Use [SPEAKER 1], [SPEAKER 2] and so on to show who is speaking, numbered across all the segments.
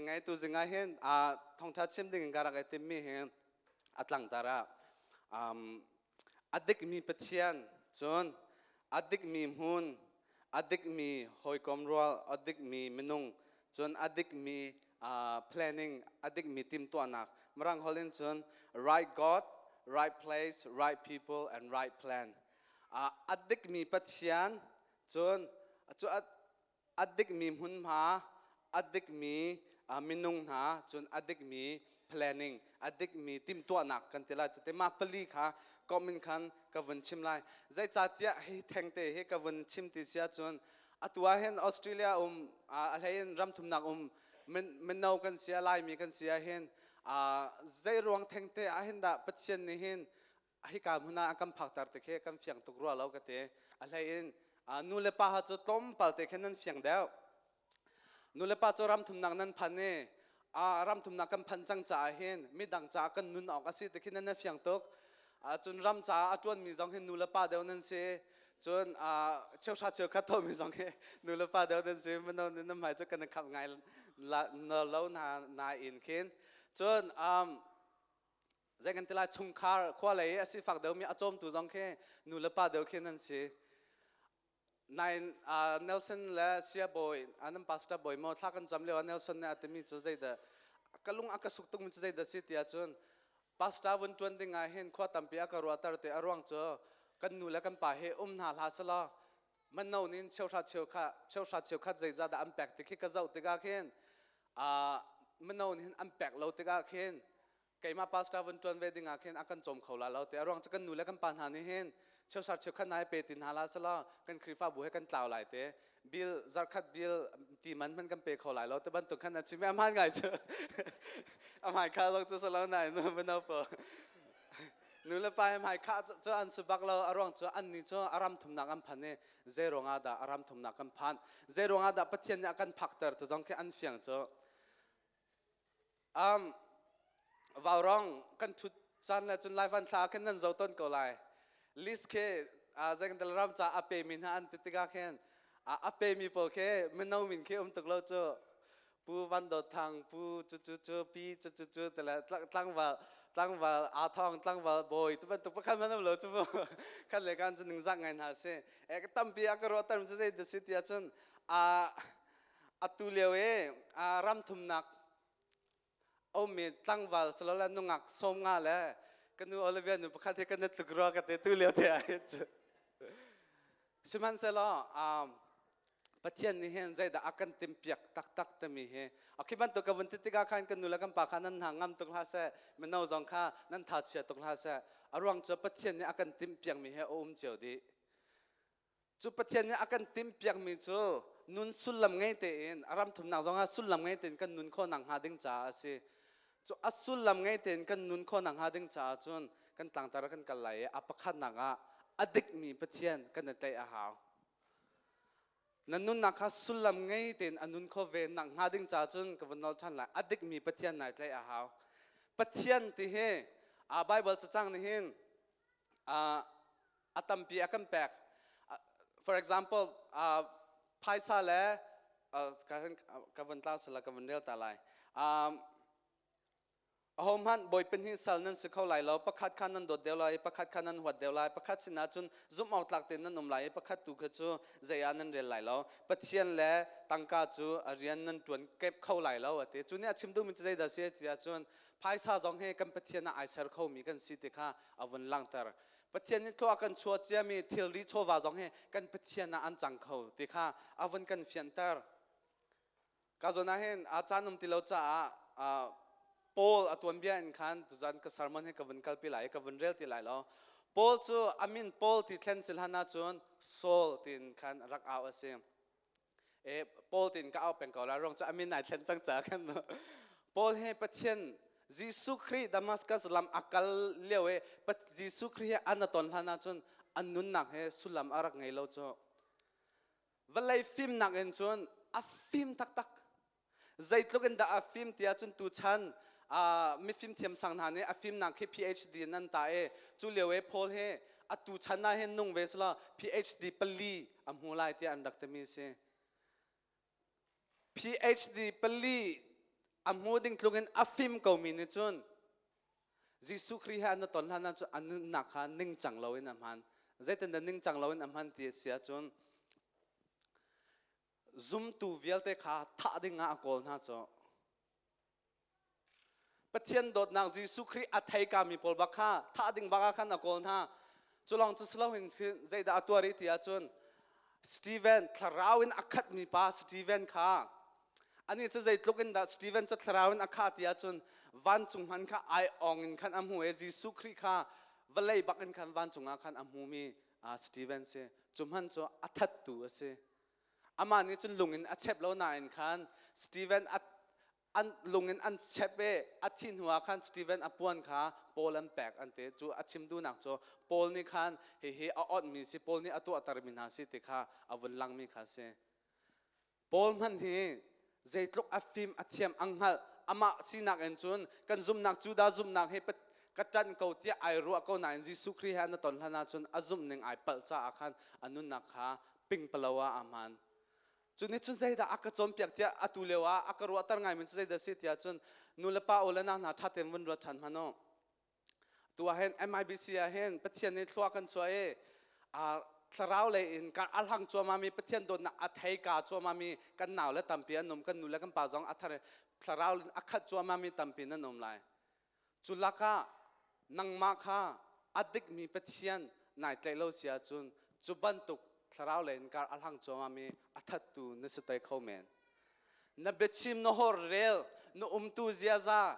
[SPEAKER 1] Ngai tu zing ah hin thawngtha chim ding in ka rak i timmi hi a tlangtar ah a dikmi Pathian, cun a dikmi hmun, a dikmi hawikom rual, a dikmi minung, cun a dikmi planning, a dikmi timhtuahnak. Mirang holh in cun right God, right place, right people and right plan. A dikmi Pathian, cun cu a dikmi hmunhma, a dikmi minung hna, cun a dikmi planning, a dikmi timhtuahnak kan ti lai. Cuti mah pali kha kom in khan ka vun chim lai. Zeicahtiah hi thengte hi ka vun chim ti si ahcun atu ah hin Australia um, a hlei in ramthumnak um mino kan si, Laimi kan si ah hin zei ruang thengte ah hin dah Pathian nih hin hika hmun ah a kan phakter ti khi kan fiang tuk rua lo ka ti. A hlei in nu le pa ha cu tlawmpal te khin nan fiang deuh. Nu le pa cu ram thumnak nan phan i ram thumnak kan phan cang caah hin midang caah kan nun awk a si ti khi nan fiang tuk. Cun ram caah a ṭuanmi zong hi nu le pa deuh nan si. Cun cheuhra cheukhat thomi zong hi nu le pa deuh nan si. Mino nih nan hmai cu kan i khamh ngai lo nain khin. Cun zei kan ti lai, chungkhar khua lei a sifak deuhmi a cawmtu zong khi nu le pa deuh khi nan si. Nain Nelson le Sia Bawi nan pastor bawi maw thla kan cam lio ah Nelson nih a timi cu zeidah ka lung a ka suk tukmi cu zeidah si ti ahcun pastor vun tuan ding ah hin khua tampi a ka ruahter te. A ruang cu kan nu le kan pa hi um hna hlah selaw mano nin cheuhra cheukhat cheuhra cheukhat zeizah dah an pek ti khi ka zoh tikah khin, mano nih hin an pek lo tikah khin keimah pastor vun tuan ve ding ah khin a kan cawm kho la lo te. A ruang cu kan nu le kan pa hna nih hin cheusar cheukhat hna hi pe ti hna la selaw kan Khrihfabu he kan tlau lai te, bill zarkhat bill ti man hman kan pe kho lai lo te bantuk khan a chim. A hmaan ngai cu, a hmai kha zong cu salo nai nu mino po nu le pa he hmai kha cu an si bak lo. A ruang cu an ni cu a ram thumnak an phan i zei ruangah dah a ram thumnak kan phan, zei ruangah dah Pathian nih a kan phakter ti zong khi an fiang cu. Vaurawng kan ṭhut caan le cun Laivan thla ah khin nan zo tawn ko lai. List khi zeikandal ram ca a pemi hna an ti tikah khin a pemi pawl khi mino min khi um tuk lo cu. Pu Van Dawt Thang, Pu cu cu cu, Pi cu cu cu tile tlangval tlangval aa thawng, tlangval bawi tu bantuk pakhat hmanh um lo cu mu. Khat le kan cu ningzak ngai hna si. E tampi a ka ruahter cu zei da si ti ahcun atu lio i ram thumnak ummi tlangval salole nungak 50 le ka nu Olivia nu pakhat hi kan tluk rua ka te tu lio te ah hin cu. Sihmanhsehlaw Pathian nih hin zeidah a kan timpiak taktak timi hi a khi bantuk ka vun ti tikah khan kan nu le kan pa kha nan hna ngam tuk hlah seh, mino zong kha nan tha chia tuk hlah seh. A ruang cu Pathian nih a kan timhpiakmi hi a um cio dih. Cu Pathian nih a kan timhpiakmi cu nun sullam ngei tein a ram thumnak zongah sullam ngei tein kan nun khawh nakhnga ding caah a si. Cu a sullam ngei tein kan nun khawh nakhnga ding caah cun kan tlangtar kan kal lai i a pakhatnak ah a dikmi Pathian kan i tlaih a hau. Na nunnak kha sullam ngei tein a nun kho ve nakhnga ding caah cun ka vun nawl ṭhan lai, a dikmi Pathian nai tlaih a hau. Pathian ti hi a Bible cacang nih hin a tampi a kan pek. For example, phaisa le ka vun tlau sala ka vun rel ta lai. Ahohmanh bawi pahnih sal nan si kho lai lo. Pakhat kha nan dawt deuh lai, pakhat kha nan huat deuh lai. Pakhat sinah cun zumh awk tlak tein nan um lai i pakhat tu kha cu zei ah nan rel lai lo. Pathian le tangka cu a rian nan ṭuan kep kho lai lo, a ti. Cu nih a chim duhmi cu zeidah a si ti ahcun phaisa zong hi kan Pathian ah ai ser khomi kan si ti kha a vun langhter. Pathian nih thlua kan chuah ciami thilri chawva zong hi kan Pathian ah an cang kho ti kha a vun kan fianter. Ka zawn ah hin a caan um ti lo caah Paul a tuanbia in khan tuzan ka sermon hi ka vun kalpi lai i ka vun rel ti lai lo. Paul cu a min Paul ti thlen sil han ahcun Saul tiin khan rak au a si. E Paul tiin ka au peng ko lai ruang cu a min ai thlen cang caah khan. Paul hi Pathian Jesuh Khrih Damascus lam a kal lio i Jesuh Khrih he an ton hlan ahcun an nunnak he sullam a rak ngei lo cu. Vawlei fimnak in cun a fim taktak. Zeitluk in dah a fim ti ahcun tuchan mifim thiam sang hna nih a fimnak khi PhD in an tah i cu lio i Paul hi atu chan ah hin nung ve selaw PhD pali a hmu lai tiah an rak timi si. PhD pali. A hmu ding tluk in a fim komi nih cun Jesuh Khrih he an ton hlan ah cun a nunnak kha ningcang loin a hman. Zeitindah ningcang loin a hman ti a si ahcun zumtu vialte kha thah ding ah a kawl hna cu. Pathian dawtnak Jesuh Khrih a thei kami pawl bak kha thah ding bak ah khan a kawl hna. Cu lawng cu si loin zeidah a tuar i ti ahcun Stephen thlarau in a khatmi pa Stephen kha Anih cu zeitluk in dah Stephen cu thlarau in a khah ti ahcun vancung hman kha ai ong in khan a hmu i Jesuh Khrih kha vawlei bak in khan vancung ah khan a hmumi Stephen si. Cu hman cu a thattu a si. Amah nih cun lung in a chep lo nain khan Stephen a an lung in an chep i a thi hnu ah khan Stephen a puan kha Paul an pek an ti. Cu a chim duhnak cu Paul nih khan hihi a onhmi si, Paul nih a tuahtermi hna si ti kha a vun langmi kha a si. Paul hmanh hi zeitluk a fim a thiam ang hngalh amah sinak in cun kan zumhnak Judah zumhnak hi ka ṭanh ko tiah ai ruah ko nain Jesuh Khrih he an ton hlan ahcun a zumh ning ai palh caah khan a nunnak kha pingpalo ah a hman. Cu nih cun zeidah a ka cawnpiak tiah atu lio ah a ka ruahter ngaimi cu zeidah si tiah cun nu le pa u le nau hna ṭha tein vun ruat ṭhan hmanh u. Tu ah hin MIBC ah hin Pathian nih thlua kan chuah i thlarau lei in ka a hlang cuahmahmi Pathian dawtnak a thei ka cuahmahmi kan nau le tampi an um kan nu le kan pa zong a thar thlarau in a khat cuahmahmi tampi nan um lai. Cu lakah nangmah kha a dikmi Pathian nai tlaih lo si ahcun cu bantuk thlarau lei in kar a hlang cuahmahmi a thattu na si te kho men. Na biachim na hor rel na umtu ziaza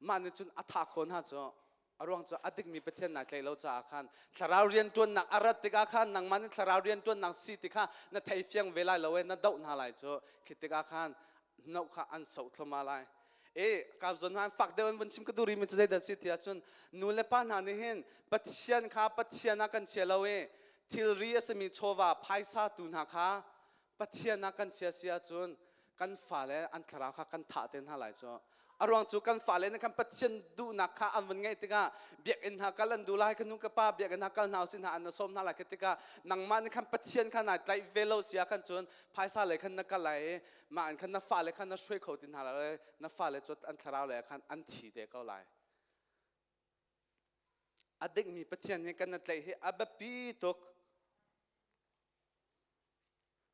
[SPEAKER 1] mah nih cun a thah khawh hna cu a ruang cu a dikmi Pathian naa tlaih lo caah khan thlarau rianṭuannak a rat tikah khan nangmah nih thlarau rianṭuannak si ti kha na thei fiang ve lai lo e na doh hna lai cu khi tikah khan no kha an soh thluahmah lai e ka zawn hna fak deuh in vun chim ka duh rihmi cu zeidah si ti ahcun nu le pa hna nih hin Pathian kha Pathian ah kan chia lo i thilri a simi chawva phaisa tu hna kha Pathian ah kan chia si ahcun kan fale an thlarau kha kan thah te hna lai cu. A ruang cu kan fale nih khan Pathian duhnak kha an vun ngeih tikah biakinn hna kal an duh lai ka nu ka pa biakinn hna kal hna usih hna an na sawm hna lai khi tikah nangmah nih khan Pathian kha nai tlaih ve lo si ah khan cun phaisa lei khan na kal lai i mah in khan na fale khan na hruai kho ti hna lai na fale cu an thlarau lei ah khan an thi te ko lai. A dikmi Pathian nih kan na tlaih hi a biapi tuk.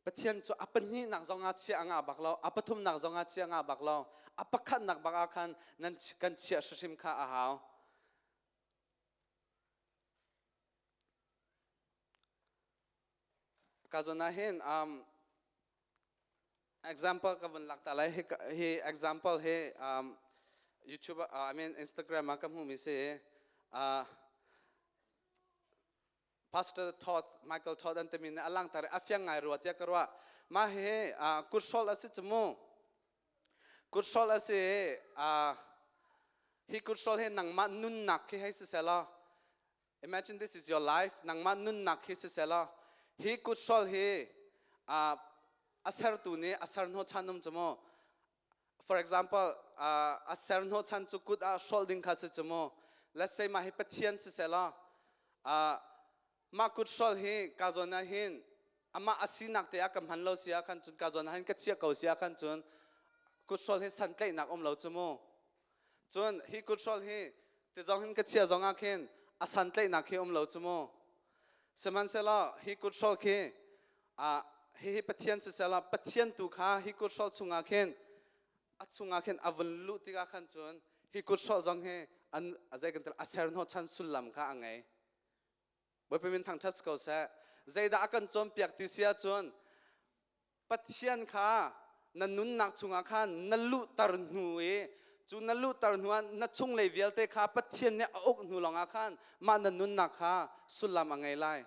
[SPEAKER 1] Pathian cu a pahnihnak zongah chiah a ngah bak lo, a pathumnak zongah chiah a ngah bak lo, a pakhatnak bak ah khan nan kan chiah hrimhrim kha a hau. Ka zawn ah hin um, example ka vun lak ta lai hi, hi example hi um, YouTube I mean Instagram ah ka hmuhmi si uh, Pastor Todd Michael Todd an timi nih a langhter i a fiang ngai rua tiah ka ruah. Mah hi kuthrol a si cu mu. Kuthrol a si i hi kuthrol hi nangmah nunnak khi hei si selaw imagine this is your life nangmah nunnak khi si selaw hi kuthrol hi a sertu nih a ser hnawhchan um cu mu. For example, a ser hnawhchan cu kut ah hrolh ding kha si cu mu. Let's say mah hi Pathian si selaw, mah kut hrolh hi ka zawn ah hin amah a sinak te ah ka hman lo si ah khan cun ka zawn ah hin ka chiah ko si ah khan cun kut hrolh hi santlaihnak um lo cu mu. Cun hi kut hrolh hi ti zong hin ka chiah zong ah khin a santlaihnak hi um lo cu mu. Sihmanhsehlaw hi kut hrolh khi hihi Pathian siseh Pathian tu kha hi kuthrolh chungah khin a chungah khin a vun luh tikah khan cun hi kuthrolh zong hi an zei kan a ser hnawhchan sullam kha a ngei. Bawipa min thangṭhat ko seh. Zeidah a kan cawnpiak ti si ahcun Pathian kha na nunnak chungah khan na luhter hnu i cu na luhter hnu ah na chunglei vialte kha Pathian nih a uk hnu lawngah khan mah na nunnak kha sullam a ngei lai.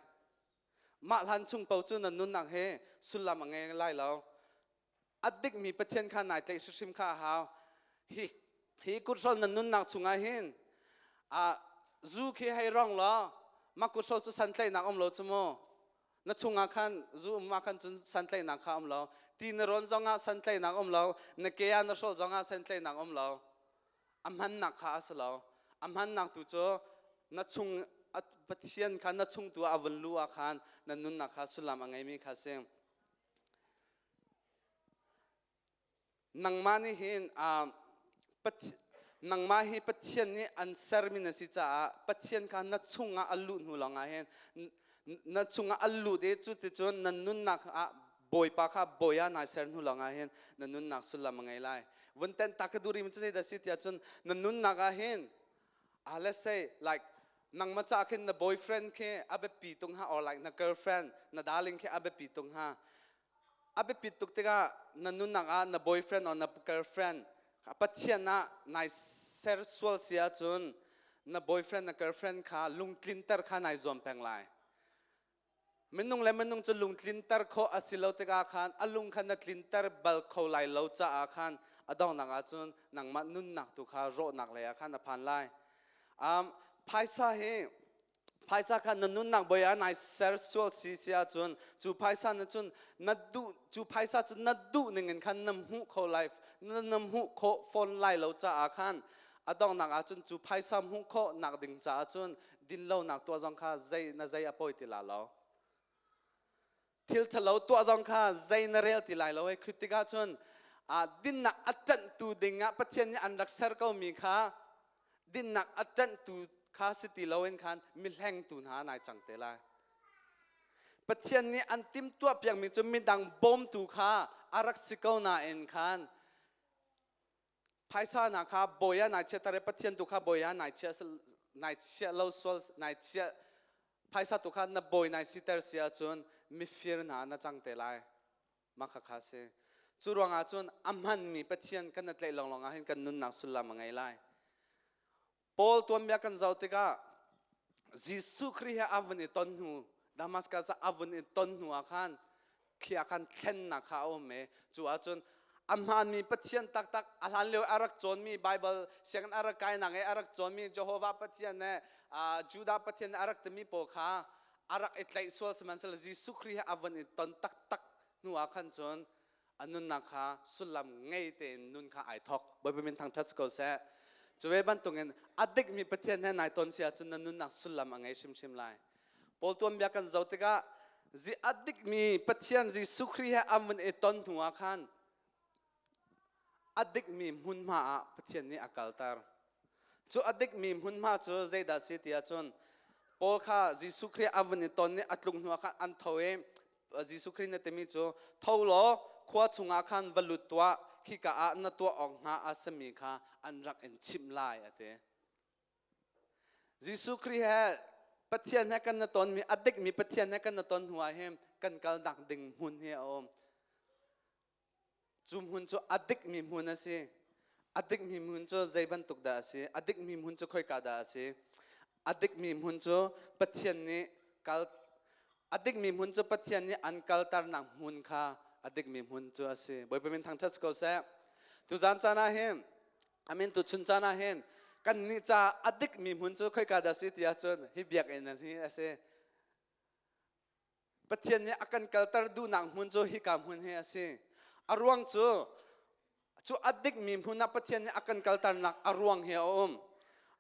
[SPEAKER 1] Mah hlan chung paoh cu na nunnak he sullam a ngei lai lo. A dikmi Pathian kha nai tlaih hrimhrim kha a hau. Hi, hi kuthrol na nunnak chungah hin a zu khi hei rong law mah kuthrol cu santlaihnak um lo cu mu. Na chungah khan zu um ah khan cun santlaihnak kha um lo. Ti na rawn zongah santlaihnak um lo. Na ke ah na hrawl zongah santlaihnak um lo. A hmannak kha a si lo. A hmannak tu cu na chung Pathian kha na chung tu ah a vun luh ah khan na nunnak kha sullam a ngeimi kha si. Nangmah nih hin. Nangmah hi Pathian nih an sermi na si caah Pathian kha na chungah a luh hnu lawngah hin na chungah a lut i cuticun na nunnak ah Bawipa kha bawi ah nai ser hnu lawngah hin na nunnak sullam a ngei lai. Vun tenh ta ka duh rih mi cu zeidah si tiah cun na nunnak ah hin let's say like nangmah ca khin na boyfriend khi a biapi tung ha or like na girlfriend, na darling khi a biapi tung ha. A biapit tuk tikah na nunnak ah na boyfriend or na girlfriend Pathian ah nai ser sual si ahcun na boyfriend, na girlfriend kha lungtlinter kha nai zuam peng lai. Minung le minung cu lungtlinter khawh a si lo tikah khan a lung kha na tlinter bal kho lai lo caah khan a donghnak ahcun nangmah nunnak tu kha rawhnak lei ah khan a phan lai. Phaisa hi phaisa kha na nunnak bawi ah nai ser sual si si ahcun cu phaisa na cun na duh cu phaisa cu na duh ning in khan na hmuh kho lai na hmuh khawh fawn lai lo caah khan a donghnak ahcun cu phaisa hmuh khawh nak ding caah cun dinlonak tuah zong kha zei na zei a pawi ti la lo. Thil ṭhalo tuah zong kha zei na rel ti lai lo. Hei khut tikah cun dinnak a ṭanhtu dingah Pathian nih an rak ser komi kha dinnak a ṭanhtu kha si ti loin khan mihlengtu hna nai cang te lai. Pathian nih an timhtuah piakmi cu midang bawmtu kha a rak si ko nain khan phaisa hna kha bawi ah nai chiater i Pathian tu kha bawi ah nai chia nai chiah lo sual nai chiah phaisa tu kha na bawi nai siter si ahcun mifir hna na cang te lai. Mah kha kha si. Cu ruangah cun a hmanmi Pathian kan na tlaih lawnglawng ah hin kan nunnak sullam a ngei lai. Paul tuanbia kan zoh tikah Jesuh Khrih he a vun i ton hnu Damascus ah a vun i ton hnu ah khan khi ah khan thlennak kha a um i cu ahcun a hmaanmi Pathian taktak a hlan lio a rak cawnmi Bible sianginn a rak kainak i a rak cawnmi Jehovah Pathian le Judah Pathian a rak timi pawl kha a rak i tlaih sual. Sihmanhsehlaw Jesuh Khrih he a vun i ton taktak hnu ah khan cun a nunnak kha sullam ngei tein nun kha ai thawk. Bawipa min thangṭhat si ko seh. Cu ve bantukin a dikmi Pathian he nai ton si ahcun na nunnak sullam a ngei hrimhrim lai. Paul tuanbia kan zoh tikah a dikmi Pathian Jesuh Khrih he an vun i ton hnu ah khan a dikmi hmunhma ah Pathian nih a kalter. Cu a dikmi hmunhma cu zeidah si ti ahcun Paul kha Jesuh Khrih a vun i ton i a tlung hnu ah khan an tho i Jesuh Khrih na timi cu tho law khua chungah khan va lut tuah, khika ah na tuah awk hnga a simi kha an rak in chimh lai a ti. Jesuh Khrih he Pathian he kan na tonmi a dikmi Pathian he kan na ton hnu ah hin kan kalnak ding hmun hi a um. Cu hmun cu a dikmi hmun a si. A dikmi hmun cu zei bantuk dah a si? A dikmi hmun cu khoika dah a si? A dikmi hmun cu Pathian nih kal a dikmi hmun cu Pathian nih an kalternak hmun kha a dikmi hmun cu a si. Bawipa min thangṭhat si ko seh. Tuzan caan ah hin amin tu chun caan ah hin kannih ca a dikmi hmun cu khoika dah a si ti ahcun hi biakinn a si. Pathian nih a kan kalter duhnak hmun cu hika hmun hi a si. A ruang cu cu a dikmi hmun ah Pathian nih a kan kalternak a ruang hi a um.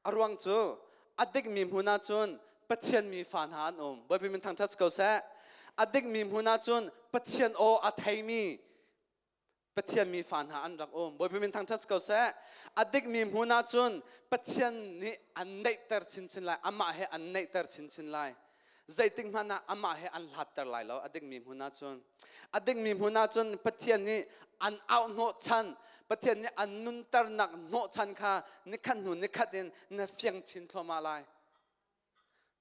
[SPEAKER 1] A ruang cu a dikmi hmun ah cun Pathian mi fa hna an um. Bawipa min thangṭhat si ko seh. A dikmi hmun ah cun Pathian aw a theimi Pathian mi fa hna an rak um. Bawipa min thangṭhat si ko seh. A dikmi hmun ah cun Pathian nih an neihter chinchin lai. Amah he an neihter chinchin lai. Zeitik hmanh ah amah he an hlatter lai lo a dikmi hmun ah cun. A dikmi hmun ah cun Pathian nih an auh hnawhchan, Pathian nih an nunternak hnawhchan kha nikhat hnu nikhat in na fiang chin thluahmah lai.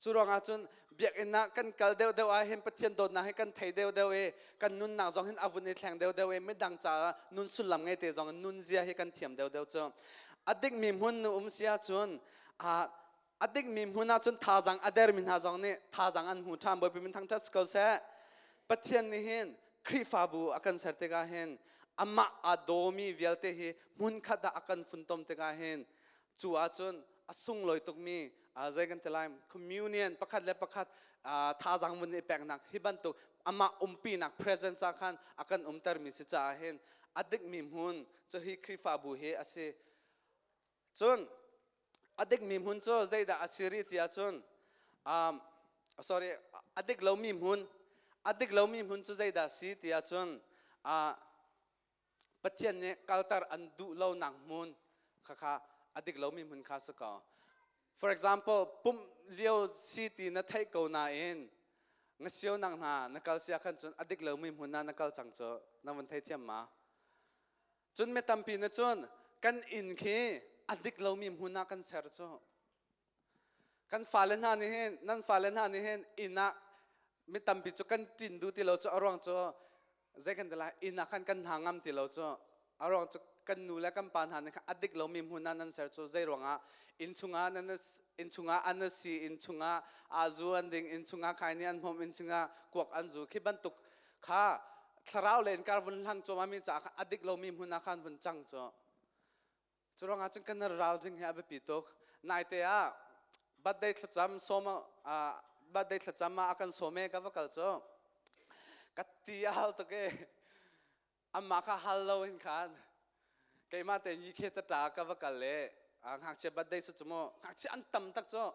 [SPEAKER 1] Cu ruangah cun biakinn ah kan kal deuhdeuh ah hin Pathian dawtnak hi kan thei deuhdeuh i kan nunnak zong hin a vun i thleng deuhdeuh i midang caah nun sullam ngei te zong in nun zia hi kan thiam deuhdeuh cu. A dikmi hmun nu um si ahcun a dikmi hmun ahcun thazaang a dermi hna zong nih thazaang an hmu ṭhan. Bawipa min thangṭhat si ko seh. Pathian nih hin Khrihfabu a kan ser tikah hin amah aa dawmi vialte hi hmunkhat ah a kan funtom tikah hin cu ahcun a sunglawi tukmi zei kan ti lai communion pakhat le pakhat thazaang vun i peknak hi bantuk amah umpinak presence ah khan a kan umtermi si caah hin a dikmi hmun cu hi Khrihfabu hi a si. Cun a dikmi hmun cu zeidah a si rih ti ahcun sorry, a dik lomi hmun a dik lomi hmun cu zeidah a si ti ahcun Pathian nih kalter an duh lonak hmun. Khakha a dik lomi hmun kha si ko. For example, pumh lio si ti na theih ko nain ngasio nang hna na kal sia khan cun a dik lomi hmun ah na kal cang cu na vun thei thiam ma? Cun mi tampi na cun kan inn khi a dik lomi hmun ah kan ser cu. Kan fale hna nih hin nan fale hna nih hin inn ah mi tampi cu kan ṭin duh ti lo cu a ruang cu zei kan ti lai inn ah khan kan hna ngam ti lo cu a ruang cu kan nu le kan pa hna nih khan a dik lomi hmun ah nan ser cu zei ruangah inn chungah nan inn chungah an si inn chungah azu an ding inn chungah khai nih an hmom inn chungah kuak an zu khi bantuk kha thlarau le inkar vun hlang cuahmah mi caah khan a dik lomi hmun ah khan vun cang cu. Cu ruangah cun kan ralring hi a biapi tuk. Naite ah birthday thlacam sawm birthday thlacam ah a kan sawm e ka va kal cu ka ti a hal tuk e amah kha hal lo in khan keimah te yi khe ta ka va kal le ngakchia birthday su cu mu ngakchia an tam tak cu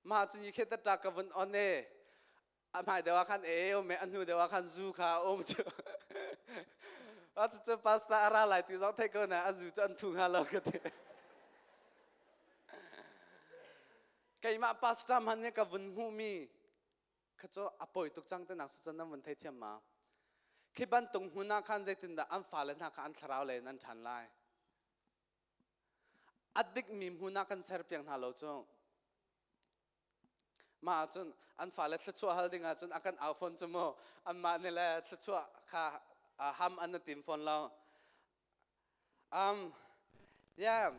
[SPEAKER 1] mah cu yi khe ta ka vun on e a hmai deuh ah khan e um a hnu deuh ah khan zu kha a um cu a cu pastor a ra lai ti zong theih ko na an zu cu an thu hnga lo ka ti. Keimah pastor hman nih ka vun hmuhmi kha cu a poi tuk cang te nak si cun nan vun thei thiam ma? Khi bantuk hmun ah khan zeitindah an fale hna kha an thlarau lei in an ṭhan lai? A dikmi hmun ah kan ser piak hna lo cu. Mah ahcun an fale thluachuah hal ding ahcun a kan au fawn cu mu. Anmah nih le thluachuah kha ham an na tim fawn lo. Yeah,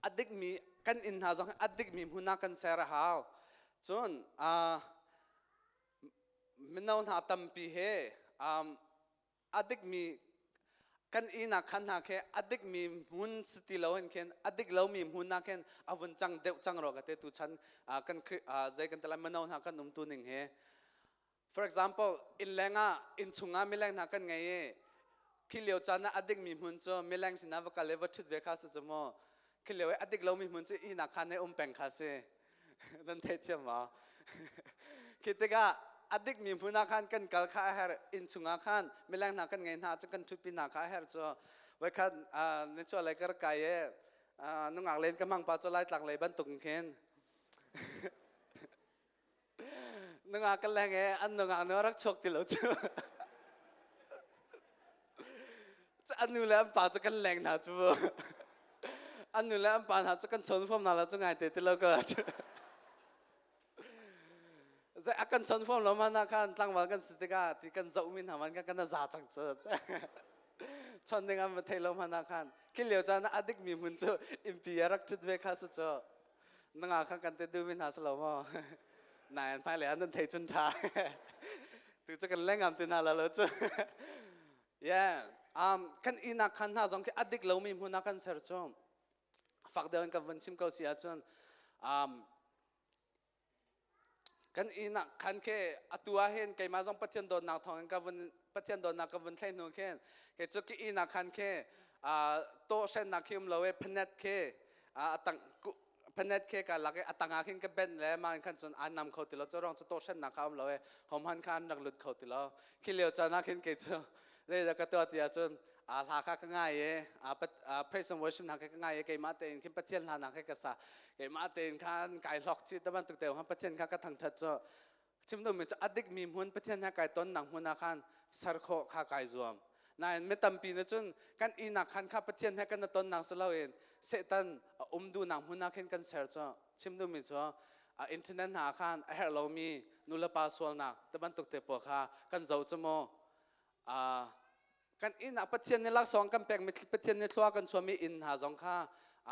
[SPEAKER 1] a dikmi kan inn hna zong a dikmi hmun ah kan ser a hau. Cun mino hna tampi he a dikmi kan ihnak khan hna khi a dikmi hmun si ti lo hin khin a dik lomi hmun ah khin a vun cang deuh cang ro ka te tu chan kan zei kan ti lai mino hna kan um tu ning hi. For example, innleng ah innchung ah mileng hna kan ngei i khi lio caan ah a dikmi hmun cu mileng sinah va kal i va ṭhut ve kha si cu mu. Khi lio i a dik lomi hmun cu ihnak khan i um peng kha si. Nan theithiam maw? Khi tikah a dikmi hmun ah khan kan kal kha a herh. Inn chungah khan mileng hna kan ngei hna cu kan ṭhutpi hna kha a herh cu. Voikhat nichuah lei ka rak kai i nungak len ka hmang pa cu Laitlang lei bantuk in khin nungak ka leng i an nungak nu a rak chuak ti lo cu. An nu le an pa cu kan leng hna cu. An nu le an pa hna cu kan chawn huam hna lo cu ngai te ti lo ka. Zai a kan chawn huam lo ma na khan tlangval kan si tikah ti kan zoh mi hna man kan kan za cang cu. Chon ding an va thei lo ma na khan khi lio caan ah a dik mi hmun cu innpi a rak ṭhut ve kha si cu. Nanga khan kan te du mi hna si lo maw? Nain hmailei ah nan thei cun ṭha. Tu cu kan lengam ti hna la lo cu. Yeah. Kan ihnak khan hna zong khi a dik lomi hmun ah kan ser cu. Fak deuh in kan vun chim ko si ahcun kan ihnak khan khi atu ah hin keimah zong Pathian dawtnak thawng in ka vun Pathian dawtnak ka vun thlei hnu khin kei cu ki ihnak khan khi tawh hrennak khi um lo i phanet khi a tang phanet khi ka lak i a tang ah khin ka benh le mah in khan cun an nam kho ti lo cu ruang cu tawh hrennak kha um lo i hohmanh kha an rak lut kho ti lo. Khi lio caan ah khin kei cu zeidah ka tuah ti ahcun hla kha ka ngai i praise and worship hna kha ka ngai i keimah tein khin Pathian hla hna kha ka sa. Keimah tein khan kai hlok chih te bantuk te khan Pathian kha ka thangṭhat cu. Chim duhmi cu a dikmi hmun Pathian he kai tonnak hmun ah khan ser khawh kha kai zuam. Nain mi tampi nih cun kan ihnak khan kha Pathian he kan i tonnak si loin Satan a um duhnak hmun ah khin kan ser cu. Chim duhmi cu internet hna ah khan a herh lomi nulepa sualnak te bantuk te pawl kha kan zoh cu mu. Kan inn ah Pathian nih laksawng kan pekmi Pathian nih thlua kan chuahmi inn hna zong kha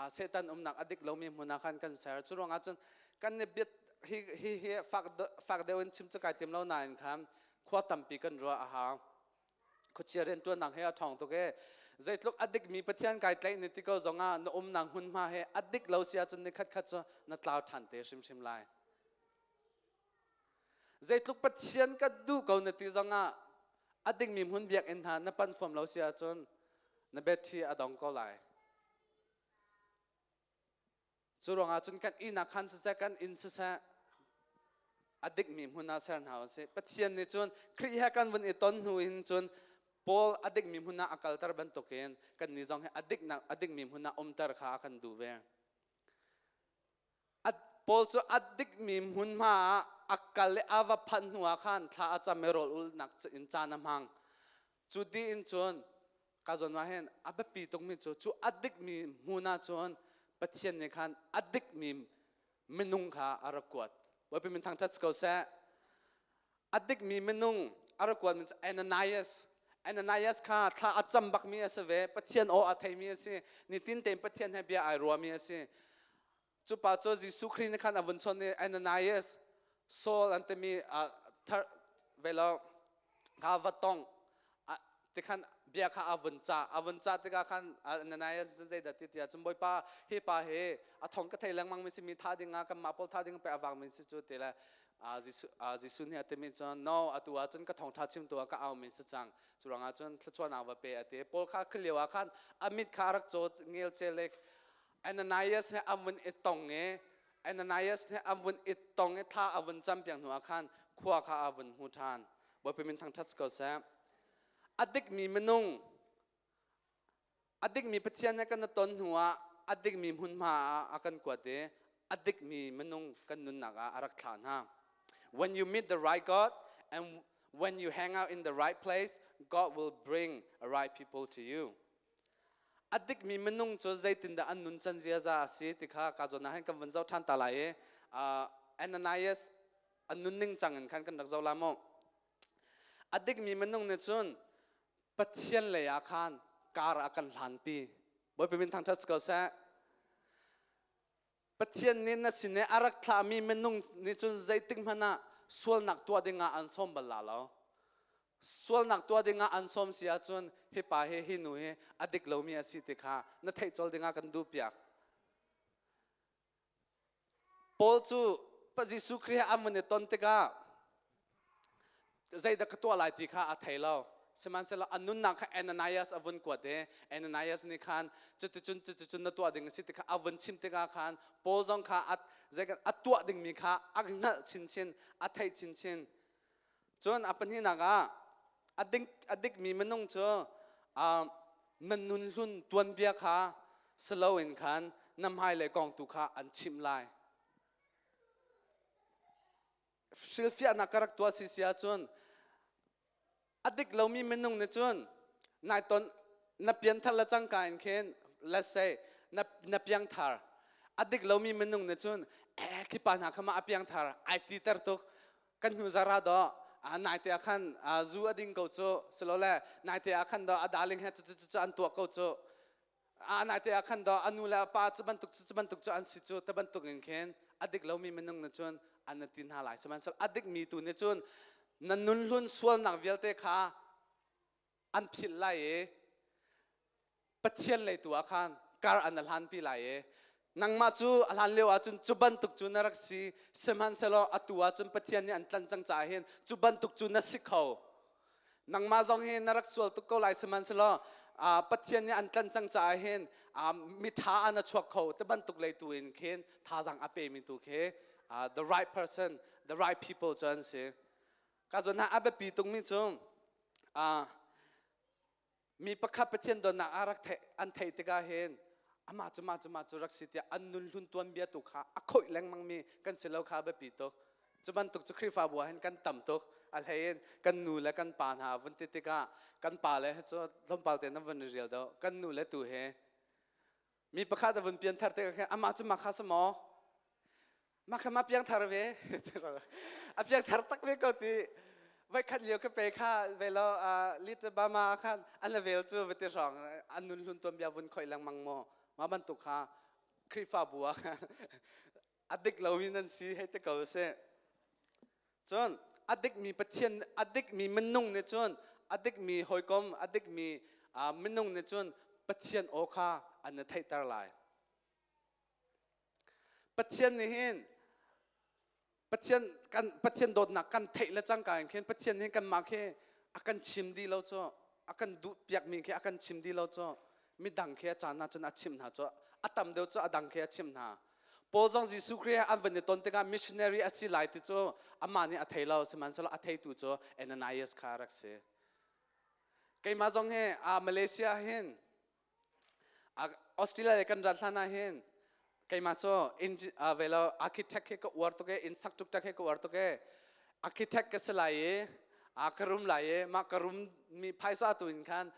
[SPEAKER 1] Satan umnak a dik lomi hmun ah khan kan ser. Cu ruangah cun kan nih biat hi hi hi fak fak deuh in chim cu kai tim lo nain khan khua tampi kan ruah a hau. Khuachia rianṭuannak he a ṭhawng tuk e. Zeitluk a dikmi Pathian kai tlaih ni ti ko zongah na umnak hmunhma he a dik lo si ahcun ni khatkhat cu na tlau ṭhan te hrimhrim lai. Zeitluk Pathian ka duh ko na ti zongah a dingmi hmun biakinn hna na panh fuam lo si ahcun na battery a dong ko lai. Cu ruangah cun kan inn ah khan siseh, kan inn siseh, a dikmi hmun ah ser hna usih. Pathian nih cun Khrih he kan vun i ton hnu in cun. Paul a dikmi hmun ah a kalter bantukin kannih zong hi a diknak a dikmi hmun ah umter kha a kan duh ve. Paul cu a dikmi hmunhma ah a kal i a va phanh hnu ah khan thla a cam i rawl ulnak in caan a hmang. Cu dih in cun ka zawn ah hin a biapi tukmi cu cu a dikmi hmun ah cun Pathian nih khan a dikmi minung kha a rak kuat. Bawipa min thangṭhat si ko seh. A dikmi minung a rak kuatmi cu Ananias. Ananias kha thla a cam bakmi a si ve. Pathian aw a theimi a si. Nitin tein Pathian he bia ai ruami a si. Cu pa cu Jesuh Khrih nih khan a vun chawnh i Ananias, Saul an timi thar velo kha va tong tikhan bia kha a vun cah. A vun cah tikah khan Ananias cu zeidah ti tiah cun Bawipa hi pa hi a thong ka thei lengmang mi si mi tha ding ah kanmah pawl tha ding pe a vang mi si cu ti le Jesuh nih a timi cun no atu ah cun ka thawngṭha chimtu ah ka au mi si cang. Cu ruangah cun thluachuahnak va pe a ti. Paul kha khi lio ah khan a mit kha a rak caw ngelcel i Ananias he a vun i tong i Ananias he a vun i tong i thla a vun cam piak hnu ah khan khua kha a vun hmu ṭhan. Bawipa min thangṭhat ko seh. A dikmi minung, a dikmi Pathian he kan i ton hnu ah a dikmi hmunhma ah a kan kuat i a dikmi minung kan nunnak ah a rak thlah hna. When you meet the right God and when you hang out in the right place, God will bring the right people to you. A dikmi minung cu zeitindah an nun can ziaza a si ti kha ka zawn ah hin kan vun zoh ṭhan ta lai i Ananias a nunning cang in khan kan rak zoh la mu. A dikmi minung nih cun Pathian lei ah khan kar a kan hlanpi. Bawipa min thangṭhat ko seh. Pathian nih na sin i a rak thlahmi minung nih cun zeitik hmanh ah sualnak tuah dingah an sawm bal la lo. Sualnak tuah dingah an sawm si ahcun hi pa hi hi nu hi a dik lomi a si ti kha na theih colh dingah kan duh piak. Paul cu Jesuh Khrih he an vun i ton tikah zeidah ka tuah lai ti kha a thei lo. Sihmanhsehlaw a nunnak kha Ananias a vun kuat i Ananias nih khan cuticun cuticun na tuah ding a si ti kha a vun chim tikah khan Paul zong kha a, a tuah dingmi kha a hngalh chinchin, a theih chinchin. Cun a pahnihnak ah a ding a dikmi minung cu na nun hlun tuanbia kha si loin khan na hmailei kong tu kha an chimh lai. Hrilhfiahnak ka rak tuah si si ahcun a dik lomi minung nih cun nai ton na pianthar le cangka in khin let's say na na piangthar a dik lomi minung nih cun eh khi pa hna kha mah a piangthar ai ti ter tuk kan hnu zara do naite ah khan zu a ding ko cu silole naite ah khan do a darling he cu an tuah ko cu a naite ah khan do a nu le a pa cu bantuk cu bantuk cu an si cu te bantuk in khin a dik lomi minung nih cun an ti hna lai sihmanhsehlaw a dikmi tu nih cun na nun hlun sualnak vialte kha an philh lai i Pathian lei tu ah khan kar an hlanpi lai i nangmah cu a hlan lio ahcun cu bantuk cu na rak si sihmanhsehlaw atu ahcun Pathian nih an tlanh cang caah hin cu bantuk cu na si kho nangmah zong hi na rak sual tuk ko lai sihmanhsehlaw Pathian nih an tlanh cang caah hin miṭha ah na chuak kho ti bantuk lei tu in khin thazaang a pemi tu khi the right person the right people cu an si ka zawn ah a biapi tukmi cu Mi pakhat Pathian dawtnak a rak theih an theih tikah hin amah cu mah cu mah cu rak si tiah an nun hlun tuanbia tu kha a khoih lengmang mi kan si lo kha biapi tuk. Cu bantuk cu Khrihfabu ah hin kan tam tuk. A hlei in kan nu le kan pa hna vun ti tikah kan pa le cu tlawmpal te nan vun i rial deuh. Kan nu le tu he mi pakhat a vun pianthar tikah khin amah cu mah kha si maw? Mah kha ma piangthar ve a piangthar tak ve ko ti voikhat lio ka pe kha ve lo little bama khan an la vel cu vati hrawng an nun hlun tuan bia vun khoi lengmang maw ma bantuk kha Khrihfabu ah a dik lomi nan si hei te ko si cun a dikmi Pathian a dikmi minung nih cun a dikmi hawikom a dikmi minung nih cun Pathian aw kha an na theihter lai Pathian nih hin Pathian kan Pathian dawtnak kan theih le cangka in khin Pathian nih kanmah khi a kan chim dih lo cu a kan duh piakmi khi a kan chim dih lo cu midang khi a caan ah cun a chimh hna cu a tam deuh cu a dang khi a chimh hna Paul zong Jesuh Khrih he an van i ton tikah missionary a si lai ti cu amah nih a thei lo sihmanhsehlaw a theitu cu Ananias kha a rak si. Keimah zong hi Malaysia hin Australia le kan rat hlan ah hin keimah cu velo architect he ka uar tuk i inn sak tuk he ka uar tuk i architect ka si lai i ka rum lai i mah ka rum mi phaisa tu in khan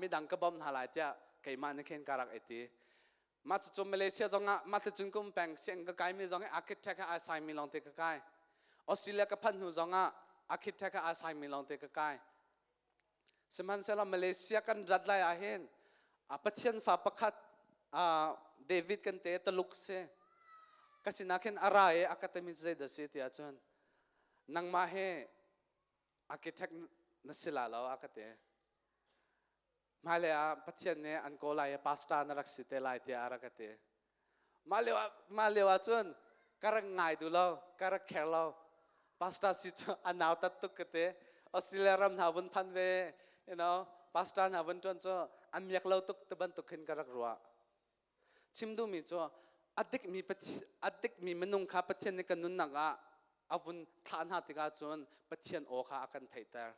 [SPEAKER 1] midang ka bawmh hna lai tiah keimah nih khin ka rak i ti. Mah cucu Malaysia zong ah mah ticun kum peng sianginn ka kaimi zong hi architect he ai saimi lawngte ka kai. Australia ka phanh hnu zong ah architect he ai saimi lawngte ka kai. Sihmanhsehlaw Malaysia kan rat lai ah hin Pathian fa pakhat David kan te Taluk si ka sinah khin a ra i a ka timi zeidah si ti ahcun nangmah hi architect na si la lo a ka ti. Hmailei ah Pathian nih an kawl lai i pastor na rak si te lai tiah a rak ka ti. Mah lio ah, mah lio ah cun ka rak ngai duh lo, ka rak care lo. Pastor si cu a nautat tuk ka ti. Australia ram hna vun phan ve, you know, pastor hna vun ṭuan cu an miak lo tuk ti bantuk khin ka rak ruah. Chim duhmi cu a dikmi a dikmi minung kha Pathian nih kan nunnak ah a vun thlah hna tikah cun Pathian aw kha a kan theihter.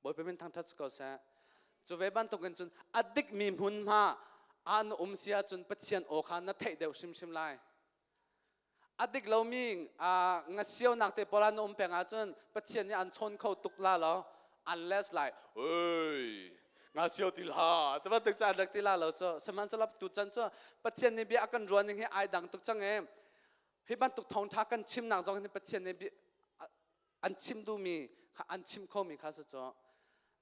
[SPEAKER 1] Bawipa min thangṭhat si ko seh. Cu ve bantukin cun a dikmi hmunhma ah na um si ahcun Pathian aw kha na theih deuh hrimhrim lai. A dik lomi ngasionak te pawl ah na um peng ahcun Pathian nih an chawn kho tuk la lo unless like oi ngasio ti hlah ti bantuk cu an rak ti la lo cu sihmanhsehlaw tuchan cu Pathian nih bia a kan ruah ning hi ai dang tuk cang e hi bantuk thawngṭha kan chimnak zong hi Pathian nih an chim duhmi kha an chim khomi kha si cu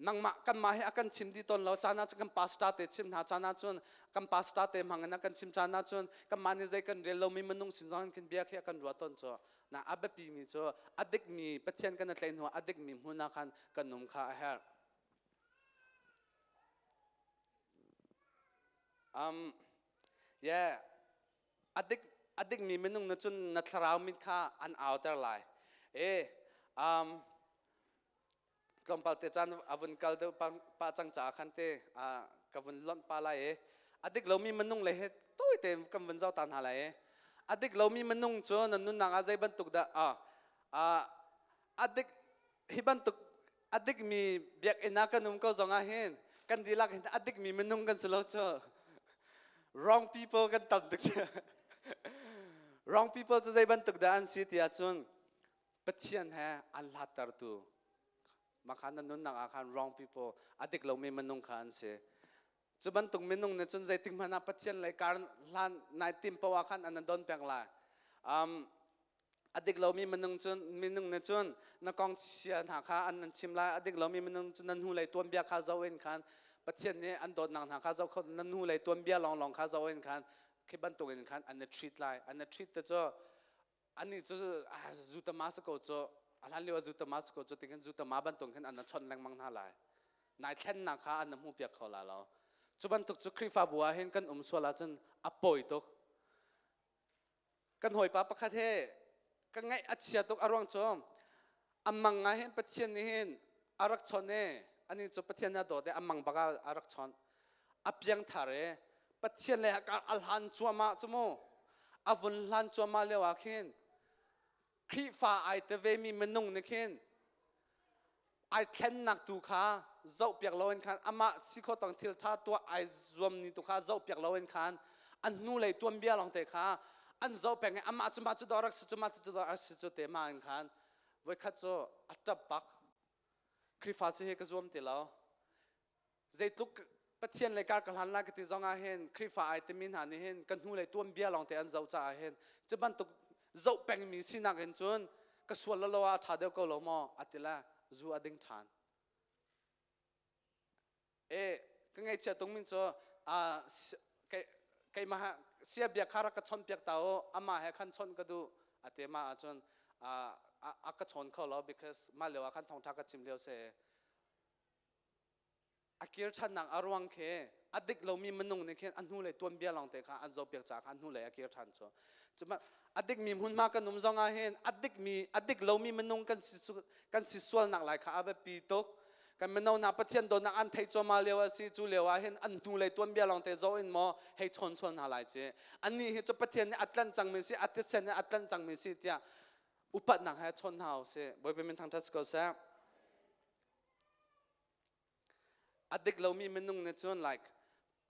[SPEAKER 1] nangmah kanmah hi a kan chim dih tawn lo caan ah cun kan pastor te chim hna caan ah cun kan pastor te hmang in a kan chim caan ah cun kanmah nih zei kan rel lomi minung sin zong in bia khi a kan ruah tawn cu na a biapi mi cu a dikmi Pathian kan i tlaih hnu a dikmi hmun ah khan kan um kha a herh um yeah A dik a dikmi minung na cun na thlarau mit kha an auter lai. E um, tlawmpal te caan a vun kal deuh pa cang caah khan te ka vun lonh pa lai i a dik lomi minung le he tawi te kan vun zoh ta hna lai i a dik lomi minung cu na nunnak ah zei bantuk dah a dik hi bantuk a dikmi biakinn ah kan um ko zong ah hin kan dihlak hin a dikmi minung kan si lo cu wrong people kan tam tuk wrong people cu zei bantuk dah an si ti ahcun Pathian he an hlattertu makhan na nunnak ah khan wrong people a dik lomi minung kha an si cu bantuk minung nih cun zeitik hmanh ah Pathian lei kar hlan nai tim poah khan an don peng lai um, A dik lomi minung cun minung nih cun na kong chia hna kha an nan chim lai. A dik lomi minung cu nan hnulei tuanbia kha zoh in khan Pathian nih an dawtnak hna kha zoh kho nan hnulei tuanbia lawnglawng kha zoh in khan khi bantuk in khan an i treat lai. An i treat te cu anih cu zutama si ko cu a hlan lio ah zutama si ko cu ti khin zutama bantuk khin an na chawnh lengmang hna lai. Nai thlennak kha an na hmuhpiak kho la lo. Cu bantuk cu Khrihfabu ah hin kan um sual ahcun a pawi tuk. Kan hawipa pakhat he ka ngaih a chia tuk a ruang cu a mang ah hin Pathian nih hin a rak chawnh i ani cu Pathian nih a dawt i a mang bak ah a rak chawnh a piangthar i Pathian le a hlan cuahmah cu mu a vun hlan cuahmah lio ah khin Khrihfa ai te vemi minung nih khin ai thlennak tu kha zohpiak loin khan amah si kho tang thil ṭha tuah ai zuam ni tu kha zohpiak loin khan an hnulei tuanbia lawngte kha an zoh peng i amah cu mah cu dawh rak si cu mah cu dawh rak si cu te ma in khan voikhat cu a ṭap bak Khrihfa si hi ka zuam ti lo Zeitluk Pathian lei kar ka hlan lai ka ti zong ah hin Khrihfa ai timi hna nih hin ka hnulei tuanbia lawngte an zoh caah hin cu bantuk zoh pengmi sinak in cun ka sual lo ah a ṭha deuh ko lo maw a ti le zu a ding ṭhan. E ka ngaihchia tung min cu keimah sia bia kha rak ka chawnh piak ta u amah he khan chawnh ka duh a ti mah ahcun a ka chawn kho lo because mah lio ah khan thawngṭha ka chim lio si A kir ṭhannak a ruang khi a dik lomi minung nih khin a hnulei tuanbia lawngte kha an zohpiak caah khan hnulei a kir ṭhan cu. Cuma a dikmi hmunhma kan um zong ah hin a dikmi a dik lomi minung kan si kan si sualnak lai kha a biapi tuk. Kan mino hna Pathian dawtnak an theih cuahmah lio a si cu lio ah hin an hnulei tuanbia lawngte zoh in maw hei chawn sual hna lai ci. Annih hi cu Pathian nih a tlanh cangmi si a thisen nih a tlanh cangmi si tiah upatnak he chawn hna usih. Bawipa min thangṭhat si ko seh. A dik lomi minung nih cun like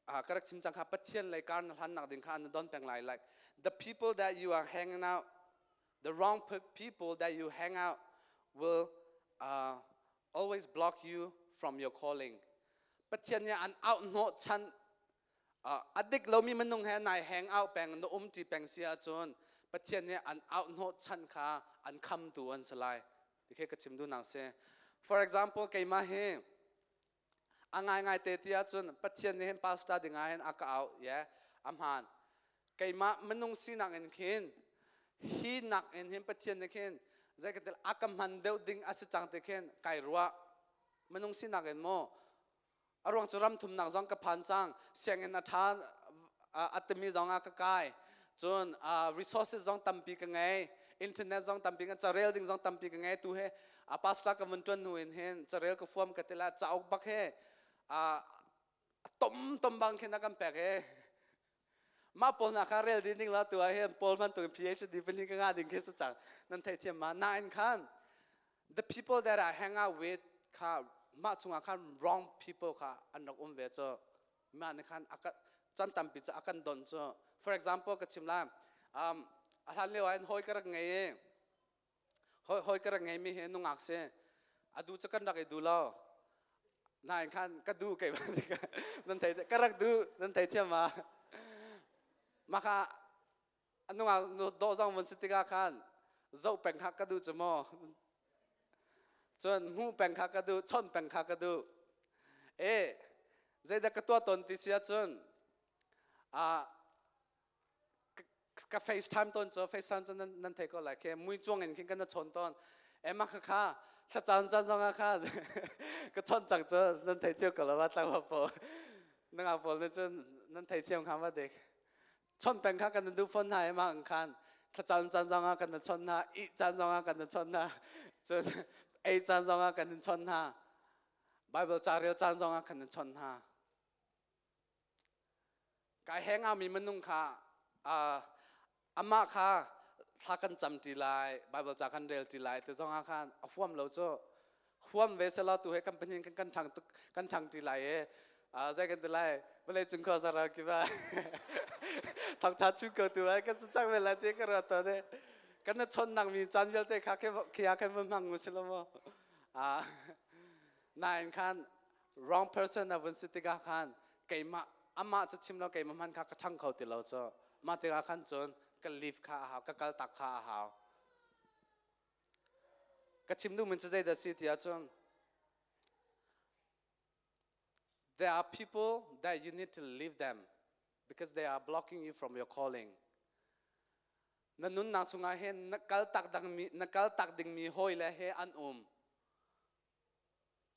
[SPEAKER 1] ka rak chim cang kha, Pathian lei kar na hlannak ding kha an don peng lai. Like the people that you are hanging out, the wrong people that you hang out will always block you from your calling. Pathian nih an out hnawh chan. A dik lomi minung he nai hang out peng, na um ṭi peng si ahcun Pathian nih an out hnawh chan kha an khamtu an si lai ti khi ka chim duhnak si. For example, keimah hi a ngaingai te ti ahcun Pathian nih hin pastor ding ah hin a ka auh ye a hmaan. Keimah minung sinak in khin hi nak in hin Pathian nih khin zei ka til a ka hman deuh ding a si cang ti khin kai ruah, minung sinak in maw. A ruang cu ram thumnak zong ka phan cang, sianginn a ṭha a timi zong ah ka kai, cun resources zong tampi ka ngei, internet zong tampi ka carel ding zong tampi ka ngei. Tu he a pastor ka vun ṭuan hnu in hin carel ka fuam ka tila cauk bak he a tom tom bang khin a kan pek he. Mah pawl hna kha rel ding ding la tu ah hin Paul bantuk PhD pahnih ka ngah ding khi si cang, nan theithiam ma. Nain khan the people that I hang out with kha, mah chungah khan wrong people kha an rak um ve cu. Mah nih khan aka chan tampi cu a kan don cu. For example ka chim lai, a hlan lio ah hin hawi ka rak ngei i hawi ka rak ngei mi hi nungak si. A du cu kan rak i du lo, nain khan ka du kei nan thei, ka rak du, nan thei thiam ma. Mah kha nungak dawh zong vun si tikah khan zoh peng kha ka duh cu maw, cun hmuh peng kha ka duh, chawnh peng kha ka duh e. Zeidah ka tuah tawn ti si ahcun ka FaceTime tawn cu. FaceTime cu nan thei ko lai khi, mui cuang in khin kan na chawn tawn e. Mah kha kha thlacam caan zong ah khan ka chawnh cang cu, nan thei thiam ko lo ma. Tlangval pawl, nangah pawl nih cun nan thei thiam kha ma dik. Chawnh peng kha kan duh fawn hna i mah khan thlacam caan zong ah kan na chawnh hna, ih caan zong ah kan na chawnh hna, cun ei caan zong ah kan in chawnh hna, Bible ca rel caan zong ah kan in chawnh hna. Kai heng mi minung kha amah kha thla kan cam ṭi lai, Bible ca kan rel ṭi lai ti zong ah khan a huam lo cu. Huam ve selaw tu he kan pahnih kan kan ṭhang tuk, kan ṭhang ṭi lai i zei kan ti lai, vawlei cung khua zara ki ba thawngṭha chu ko tu ai kan si cang ve lai ti ka ruat tawn i kan na chonnak mi caan vialte kha khi ah khan va hmang mu si lo maw. Nain khan wrong person na vun si tikah khan keimah, amah cu chim lo, keimah hman kha ka ṭhang kho ti lo cu. Mah tikah khan cun ka leave kha a hau, ka kal tak kha a hau. Ka chim duhmi cu zeidah si ti ahcun, there are people that you need to leave them because they are blocking you from your calling. Na nunnak chungah hin na kal tak dangmi, na kal tak dingmi hawi le he an um.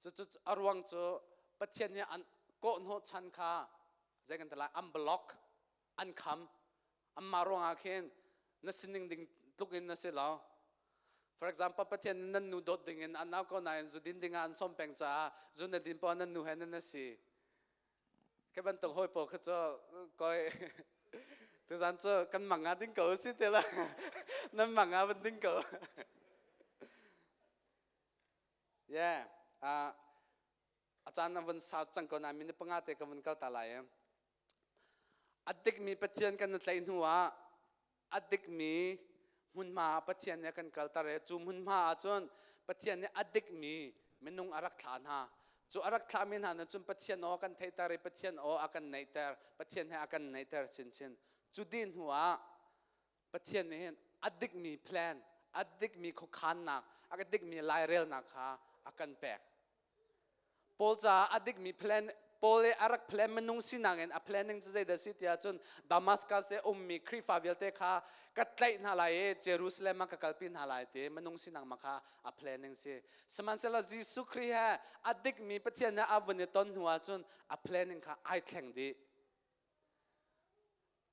[SPEAKER 1] Cucu a ruang cu Pathian nih an kawhhnawh chan kha zei kan ti lai, an block, an kham. Anmah ruangah khin na sining ding tluk in na si lo. For example, Pathian nih nan nu dawt ding in an au ko nain zu din ding ah an sawm peng caah zu na din poah nan nu he nan si. Khi bantuk hawi pawl kha cu koi tuzan cu kan mang ah ding ko si te la, nan mang ah van ding ko. Yeah. A caan na vun sau cang ko nain minute 5 te ka vun kal ta lai. A dikmi Pathian kan na tlaih hnu ah a dikmi hmunhma ah Pathian nih a kan kalter i cu hmunhma ah cun Pathian nih a dikmi minung a rak thlah hna. Cu a rak thlahmi hna nih cun Pathian aw a kan theihter i Pathian aw a kan naihter, Pathian he a kan naihter chinchin. Cu dih hnu ah Pathian nih hin a dikmi plan, a dikmi khuakhannak, a dikmi lairelnak kha a kan pek. Paul caah a dikmi plan, Paul i a rak plan, minung sinak in a planning cu zeidah si tiah cun Damascus i ummi Khrihfa vialte kha ka tlaih hna lai i Jerusalem ah ka kalpi hna lai ti minung sinak ma kha a planning si. Sihmanhsehlaw Jesuh Khrih he a dikmi Pathian he a vun i ton hnu ahcun a planning kha ai thleng dih.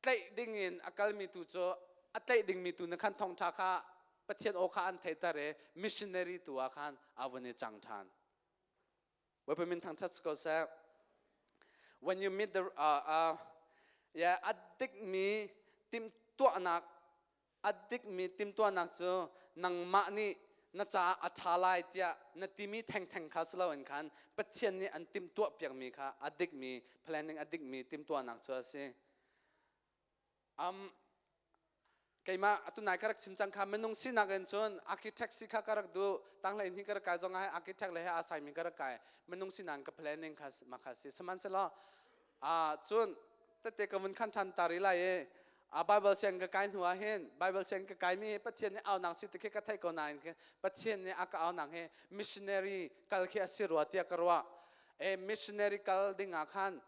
[SPEAKER 1] Tlaih ding in a kalmi tu cu a tlaih dingmi tu nih khan thawngṭha kha, Pathian aw kha an theihter i missionary tu ah khan a vun i cang ṭhan. Bawipa min thangṭhat si ko seh. When you meet the yeah, a dikmi timhtuahnak, a dikmi timhtuahnak cu nangmah nih Na caah a ṭha lai tiah na timi thengtheng kha si loin khan Pathian nih an timhtuah piakmi kha a dikmi planning, a dikmi timhtuahnak cu a si. Keimah atu nai ka rak chim cang kha, minung sinak in cun architect si kha ka rak duh. Tanglei in hi ka rak kai zong ah architect le he aa saimi ka rak kai. Minung sinak ka planning kha ma kha si. Sihmanhsehlaw cun tete ka vun khan ṭhan ta rih lai i a Bible siang ka kai hnu ah hin Bible siang ka kaimi Pathian nih aunak si ti khi ka theih ko nain khi Pathian nih a ka aunak hi missionary kal khi a si rua tiah ka ruah. E missionary kal ding ah khan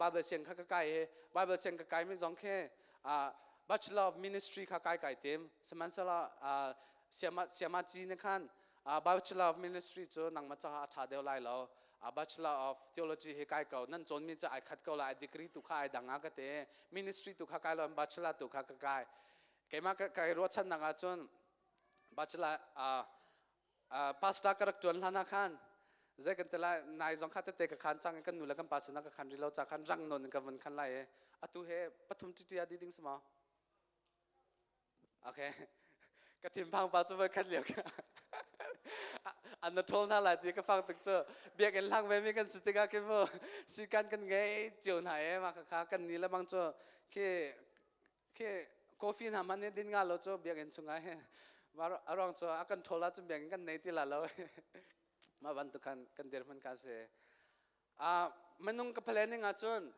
[SPEAKER 1] Bible siang kha ka kai i Bible siang ka kaimi zong khi Bachelor of Ministry kha kai kai tim. Sihmanhsehlaw siama ci nih khan Bachelor of Ministry cu nangmah caah a ṭha deuh lai lo, Bachelor of Theology hi kai ko, nan cawnmi cu ai khat ko lai, degree tu kha ai dang ah ka ti. Ministry tu kha kai lo, Bachelor tu kha ka kai. Keimah kai ruahchannak ahcun Bachelor pastor ka rak ṭuan hlan ah khan zei kan ti lai, nai zong kha tete ka khan cang. Kan nu le kan pa sinah ka khan rih lo ca khan rang nawn in ka vun khan lai i atu he pathum ṭiṭi a di ding si maw? Okay, ka thinphang pa cu voi khat lio an na ṭhawl hna lai ti ka fang tuk cu. Biakinn hlang ve mi kan si tikah khi mu sikan kan ngei cio hna e. Mah kha kan ni le bang cu khi khi coffee hna man din nga lo cu biakinn chungah he a ruang cu a kan ṭhawl ahcun biakinn kan nei ti la lo. Mah bantuk khan kan dirhmun ka si. Minung ka planning ahcun,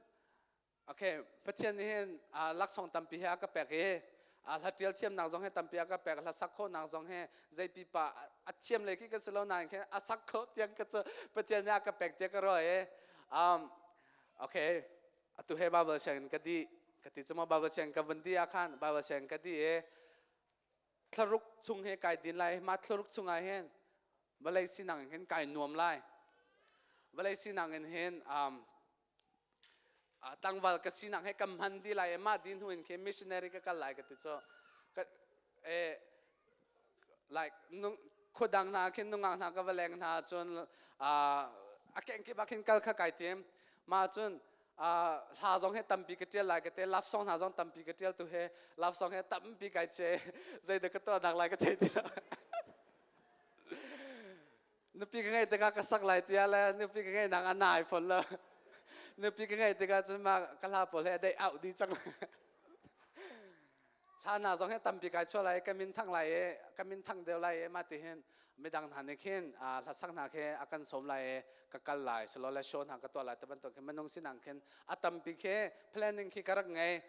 [SPEAKER 1] okay, Pathian nih hin laksawng tampi he a ka pek i hla ṭial thiamnak zong he tampi a ka pek, hla sak khawhnak zong he zeipi pa a thiam lei khi ka si lo nain khin a sak kho tiang ka cu Pathian nih a ka pek tiah ka ruah i okay, atu he Bible sianginn ka dih ka ti cu maw. Bible sianginn ka vun dih ah khan Bible sianginn ka dih i thlaruk chung he kai din lai. Mah thlaruk chungah hin vawlei sinak in hin kai nuam lai, vawlei sinak in hin tlangval ka sinak he ka hman di lai i mah di hnu in khi missionary ka kal lai ka ti cu. Like khuadang hna khin nungak hna ka va leng hna cun a kengkip ah khin kal kha kai tim. Mah cun hla zong he tampi ka tial lai ka te, love song hna zong tampi ka tial. Tu he love song he tampi kai che, zeidah ka tuah nak lai ka thei ti lo. Nupi ka ngei tikah ka sak lai tiah le nupi ka ngei nang a nai phon lo. Nupi ka ngei tikah cun mah ka hla pawl he a dei out dih cang. Hla hna zong he tampi kai chuah lai, ka min thang lai i ka min thang deuh lai i mah ti hin midang hna nih khin hlasak hna khi a kan sawm lai i ka kal lai silole show hna ka tuah lai ti bantuk khi minung sinang khin a tampi khi planning khi ka rak ngei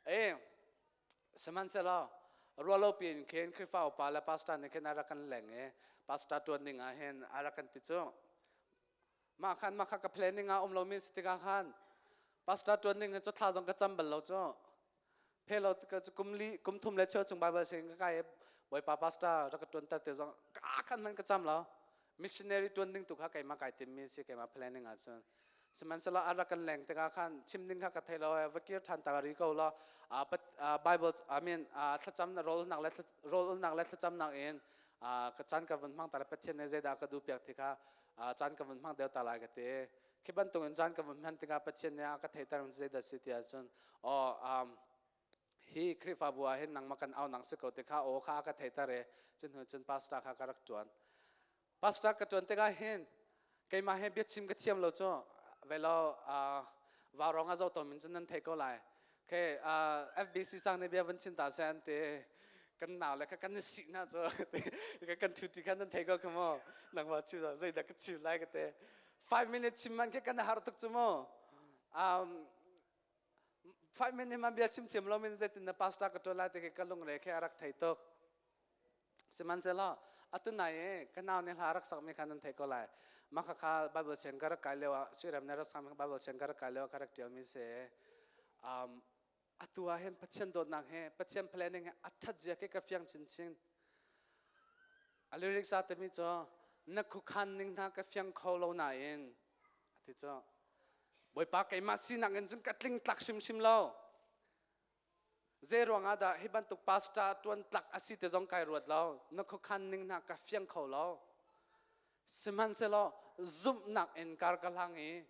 [SPEAKER 1] e. Sihmanhsehlaw ruahlopi in khin Khrihfa upa le pastor nih khin a rak kan leng i pastor ṭuan ding ah hin a rak kan ti cu. Mah khan mah kha ka planning ah um lomi si tikah khan pastor ṭuan ding hi cu thla zong ka cam bal lo cu. Phelo ka kum li kum thum le cheu chung Bible sing ka kai, Bawipa, pastor rak ka ṭuan ter te zong ka khan man ka cam lo. Missionary ṭuan ding tu kha keimah kai timmi si, keimah planning ah cun. Sihmanhsehlaw a rak kan leng tikah khan chim ding kha ka thei lo, va kir ṭhan ta ri ko law Bible, I mean, thlacam rawl nak le rawl ulnak le thlacamnak in ka caan ka vun hmang ta le Pathian nih zeidah ka duh piak ti kha caan ka vun hmang deuh ta lai ka ti. Khi bantuk in caan ka vun hman tikah Pathian nih a ka theihter zeidah si ti ahcun, oh, hi Khrihfabu ah hin nangmah kan aunak si ko ti kha aw kha a ka theihter i cun hnu cun pastor kha ka rak ṭuan. Pastor ka ṭuan tikah hin keimah he biachim ka thiam lo cu velo vaurawng a zo tawn min cun nan thei ko lai. Okay, FBC sang nih bia van chim ta seh an ti, kan nau le kha kan i sih hna cu kan ṭhu ti khan nan thei ko kha mu. Nangmah chim zeidah ka chim lai ka ti. 5 minutes chim man khi kan har tuk cu mu. 5 minutes man bia chim thiam lo min zeitin na pastor ka ṭuan lai ti khi ka lungre khi a rak thei tuk. Sihmanhsehlaw atu nai i ka nau nih hla rak sakmi kha nan theih ko lai. Mah khakha Bible siang ka rak kai lio ah Suirem nih rak sakmi Bible siang ka rak kai lio ah ka rak ṭialmi si. Atu ah hin Pathian dawtnak he Pathian planning he a ṭhat zia khi ka fiang chinchin. A lyrics a timi cu na khuakhan ning hna ka fiang kho lo nain ati cu. Bawipa, keimah sinak in cun ka tling tlak hrimhrim lo. Zei ruangah dah hi bantuk pastor tuan tlak a si te zong kai ruat lo. Na khuakhan ning hna ka fiang kho lo. Sihmanhsehlaw zumhnak in kar ka hlang i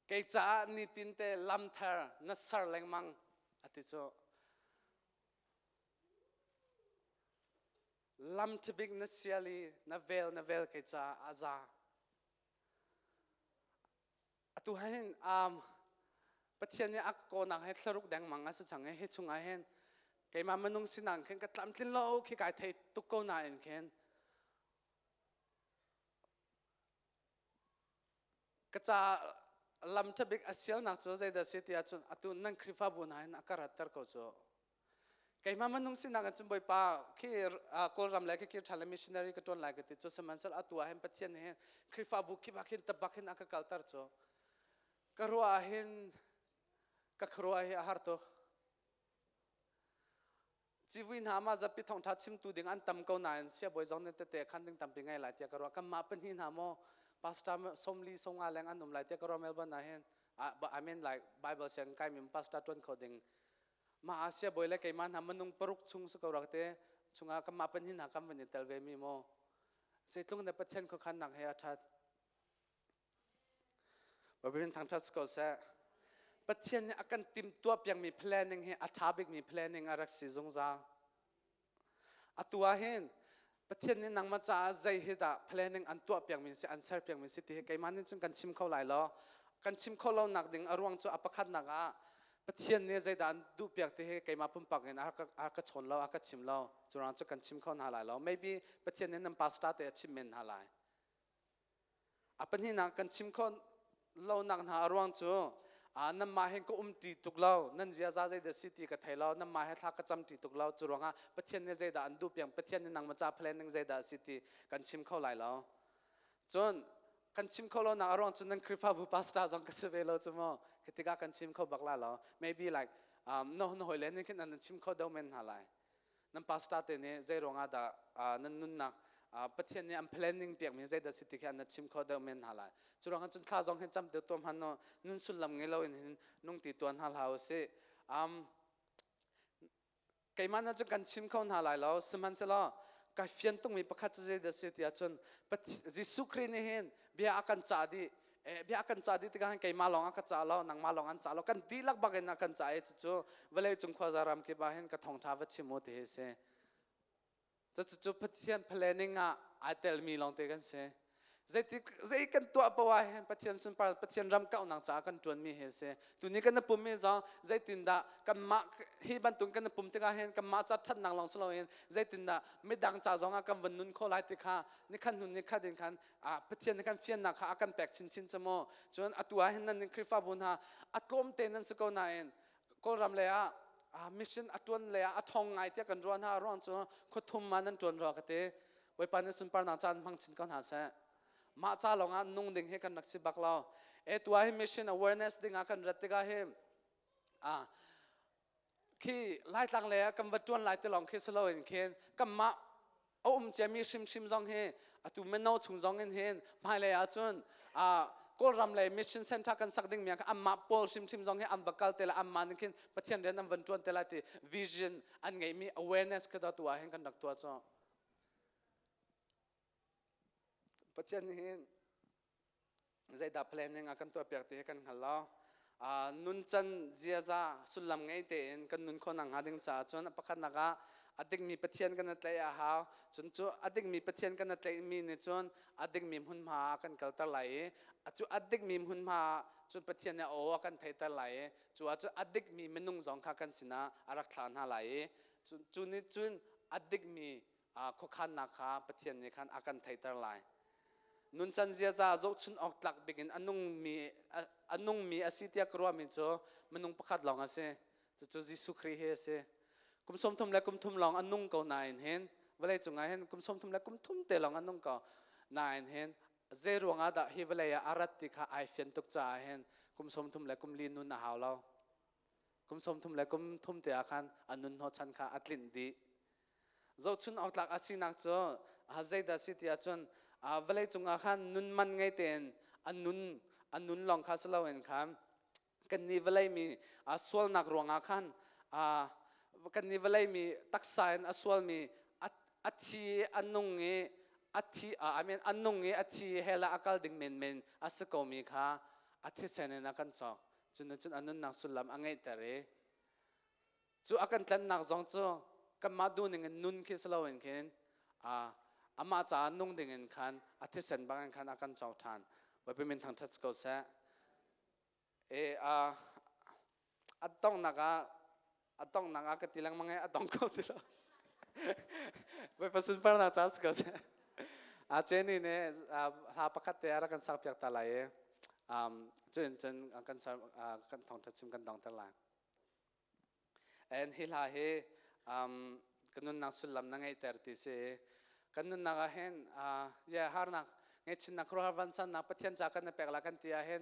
[SPEAKER 1] kei caah nitin te lam thar na ser lengmang ati cu. Lam ṭhabik na sial i na vel na vel kei caah a za. Atu hin Pathian nih a ka kawnak he thlaruk dengmang a si cang i hi chungah hin keimah minung sinak khin ka tlamtlin lo khi kai thei tuk ko nain khin ka ca lam ṭhabik a sialnak cu zeidah si ti ahcun atu nan Khrihfabu hna hin a ka ratter ko cu. Keimah minung sinak in cun Bawipa khi Kawlram le khi kir ṭhan le missionary ka ṭuan lai ka ti cu sihmanhsehlaw atu ah hin Pathian nih hin Khrihfabu kip ah khin tabak hin a ka kalter cu ka ruah ah hin ka khuaruah hi a har tuk. Civui hna mah zapi thawngṭha chimtu ding an tam ko nain siabawi zong nih tete khan ding tampi ngei lai tiah ka ruah. Kanmah pahnih hna maw pastor 40 50 leng an um lai tiah ka ruah Melbourne ah hin I mean like Bible siang kaimi pastor ṭuan kho ding mah ah siabawi le keimah hna minung paruk chung si ko rak te chungah kanmah pahnih hna kan van i tel ve mi maw zeitlung na Pathian khuakhannak he a ṭhat Baibal thangṭhat si ko seh. Pathian nih a kan timhtuah piakmi planning hi a ṭha bikmi planning a rak si zungzal. Atu ah hin Pathian nih nangmah caah zei hi dah planning an tuah piakmi si an ser piakmi si ti hi keimah nih cun kan chim kho lai lo. Kan chim kho lo nak ding a ruang cu a pakhatnak ah Pathian nih zeidah an duh piak ti hi keimah pumpak in a ka chawn lo, a ka chim lo. Cu ruang cu kan chim kho hna lai lo. Maybe Pathian nih nan pastor te a chim men hna lai. A pahnihnak kan chim khawh lonak hna a ruang cu nanmah he ka um ṭi tuk lo, nan ziaza zeidah si ti ka thei lo, nanmah he thla ka cam ṭi tuk lo. Cu ruangah Pathian nih zeidah an duh piang, Pathian nih nangmah ca planning zeidah a si ti kan chim kho lai lo. Cun kan chim kho lonak a ruang cu nan Khrihfabu pastor zong ka si ve lo cu mu. Khi tikah kan chim kho bak la lo. Maybe like na na hawile nih khin an chim kho deuh men hna lai. Nan pastor te nih zei ruangah dah nan nunnak Pathian nih an planning piakmi zeidah si ti khi an na chim kho deuh men hna lai. Cu ruangah cun thla zong hin cam deuh tuah hmanh no nun sullam ngei loin hin nung ti tuan hna hlah usih. Keimah na cu kan chim kho hna lai lo sihmanhsehlaw kai fian tungmi pakhat cu zeidah si ti ahcun Jesuh Khrih nih hin bia a kan cah dih bia a kan cah dih tikah hin keimah lawng a ka cah lo nangmah lawng an cah lo kan dihlak bak in a kan cah i cucu vawlei cung khuaza ram kip ah hin ka thawngṭha va chim u ti hi si cucu Pathian planning ah ai telmi lawngte kan si zeiti zei kan tuah paoh ah hin Pathian sunpar Pathian ram kauhnak caah kan ṭuanmi hi a si tuni kan pummi zong zeitindah kanmah hi bantuk kan pum tikah hin kanmah ca ṭhatnak lawng si loin zeitindah midang ca zong ah kan van nun khawh lai ti kha nikhat hnu nikhat in khan Pathian nih kan fiannak kha a kan pek chinchin cu mu cun atu ah hin nan Khrihfabu hna a tlawmte nan si ko nain Kawlram lei ah mission a ṭuan lei ah a ṭhawng ngai tiah kan ruah hna ruang cu khuathum ma nan ṭuan rua ka ti Bawipa nih sunparnak caan hmang chin ko hna seh mah ca lawng ah nung ding hi kan rak si bak lo e tu ah hi mission awareness ding ah kan rat tikah hi khi Laitlang lei ah kan va ṭuan lai ti lawng khi si loin khin kanmah a um ciami hrimhrim zong hi atu mino chung zong in hin hmailei ahcun Kawlram lei mission center kan sak dingmi ah anmah pawl hrimhrim zong hi an va kal te lai anmah nih khin Pathian rian an van ṭuan te lai ti vision an ngeihmi awareness kha tu ah hin kan rak tuah cu Pathian nih hin zeidah planning a kan tuahpiak ti hi kan hngal lo. Nuncan ziaza sullam ngei tein kan nun khawh nakhnga ding caah cun pakhatnak ah a dingmi Pathian kan i tlaih a hau. Cun cu a dingmi Pathian kan i tlaihmi nih cun a dingmi hmunhma ah a kan kalter lai i cu a dingmi hmunhma ah cun Pathian nih a aw a kan theihter lai i cu ah cun a dikmi minung zong kha kan sinah a rak thlah hna lai i cu nih cun a dikmi khuakhannak kha Pathian nih khan a kan theihter lai. Nuncan ziaza zohchun awk tlak bik in a nungmi a nungmi a si tiah ka ruahmi cu minung pakhat lawng a si. Cucu Jesuh Khrih hi a si. Kum 30 le kum thum lawng a nung ko nain hin vawlei cungah hin kum 30 le kum thum te lawng a nung ko nain hin zei ruangah dah hi vawlei ah a rat ti kha ai fian tuk caah hin kum 30 le kum li nun a hau lo. Kum 30 le kum thum te ah khan a nun hnawhchan kha a tlinh dih. Zohchun awk tlak a sinak cu zeidah si ti ahcun vawlei cungah khan nun man ngei tein a nun a nun lawng kha si loin khan kannih vawlei mi sualnak ruangah khan kannih vawlei mi taksa in a sualmi a thi a nung i a thi I mean a nung i a thi hell ah a kal ding menmen a si komi kha a thisen in a kan cawk. Cun cun a nunnak sullam a ngeihter i cu a kan tlanhnak zong cu kanmah duhning in nun khi si loin khin. Amah caah nung ding in khan a thisen bangin khan a kan cawk ṭhan. Bawipa min thangṭhat si ko seh. E a donghnak ah a donghnak ah ka ti lengmang i a dong kho ti lo. Bawipa sunparnak ca si ko seh. A Jenny nih hla pakhat te a rak kan sakpiak ta lai i cun cun kan kan thawngṭha chim kan dongter lai. And hi hla hi kan nunnak sullam na ngeihter ti si. Kan nunnak ah hin yeah, harnak ngaihchinnak khuaruahhar vansannak Pathian ca kan na pek la kan ti ah hin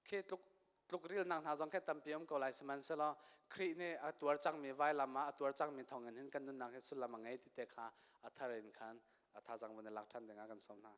[SPEAKER 1] khi tluk tlukrilnak hna zong khi tampi um ko lai sihmanhsehlaw Khrih nih a tuar cangmi vailam ah a tuar cangmi thawngin hin kan nunnak hi sullam a ngei ti te kha a thar in khan a thazang van i lak ṭhan dingah kan sawm hna.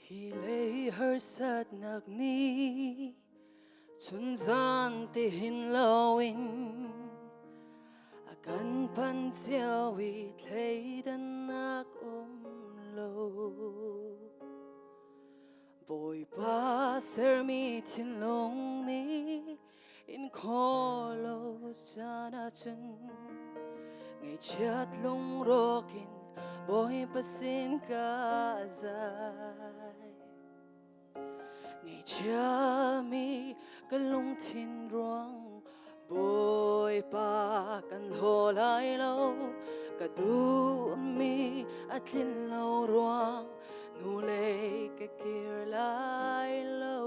[SPEAKER 2] Hi lei harsatnak nih chunzan ti hin loin a kan pan cio i thleidannak um lo. Bawipa sermi thinlung nih in khawlo caan ahcun ngaihchiat lungrawk in Bawipa sin ka zai. Ngaihchiami ka lungthin ruang Bawipa kan hlaw lai lo ka duhmi a tlin lo ruang hnulei ka kir lai lo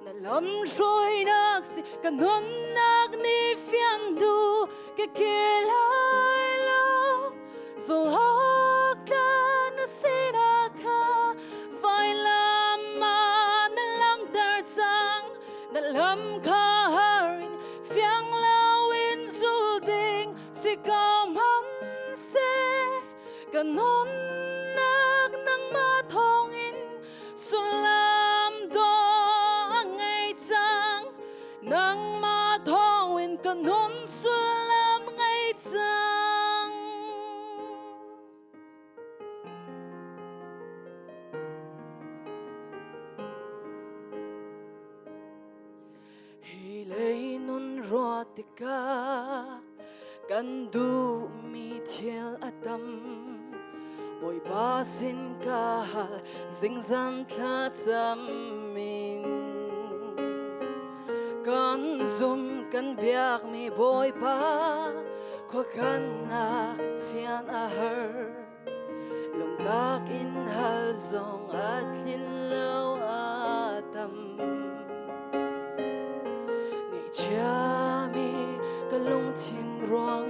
[SPEAKER 2] na lam hruainak si ka nunnak ni fiang du ka kir lai lo Zulhawk tla na sinak kha vailam ah na langhter cang na lam kha har in fiang loin zul ding si ko hmanhseh ka nunnak nangmah thawngin sullam dawh a ngei cang nangmah thawngin ka nun sullam ngei cang Hi lei nun ruah tikah kan duhmi thil a tam Bawipa sin ka hal zingzan thlacam in kan zum kan biakmi Bawipa khuakhannak fian a har lungtak in hal zong a tlin lo a tam Ngaihchiami ka lungthin ruang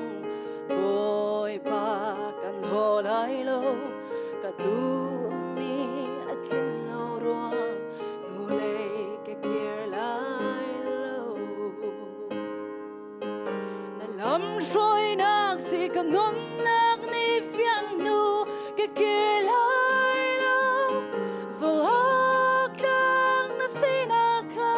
[SPEAKER 2] Bawipa kan hlaw lai lo ka duhmi a tlin lo ruang hnulei ka kir lai lo na lam hruainak si ka nunnak ni fiang hnu ka kir lai lo zulhawk tlang na sinak kha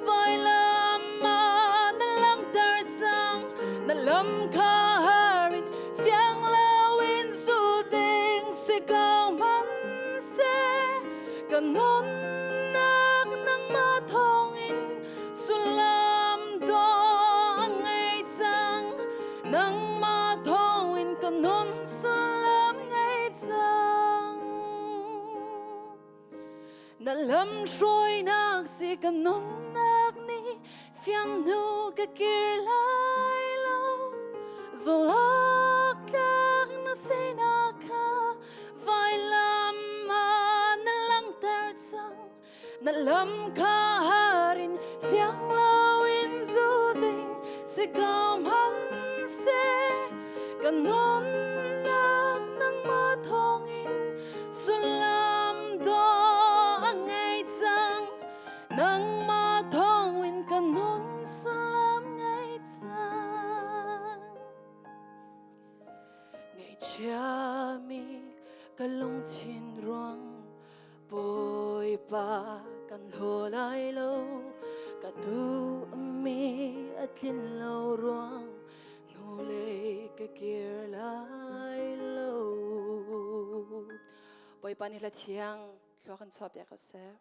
[SPEAKER 2] vailam ah na langhter cang na lam kha har in fiang loin zul ding si ko hmanhseh ka nunnak nangmah thawngin sullam. sullam ngei cang. Na lamhruainak si ka nunnak nih fiang hnu ka kir lai lo. Zulak tlak na sinak kha vailam ah na langhter cang. Na lam kha har in fiang loin zu ding si ko hmanhseh ka nunnak nangmah thawngin sullam dawh a ngei cang. Nangmah thawngin ka nun sullam ngei cang. Ngaihchiami ka lungthin ruang Bawipa kan hlaw lai lo, ka duhmi a tlin lo ruang hnulei ka kir lai lo. Bawipa nih hla thiang thlua kan chuah piak ko seh.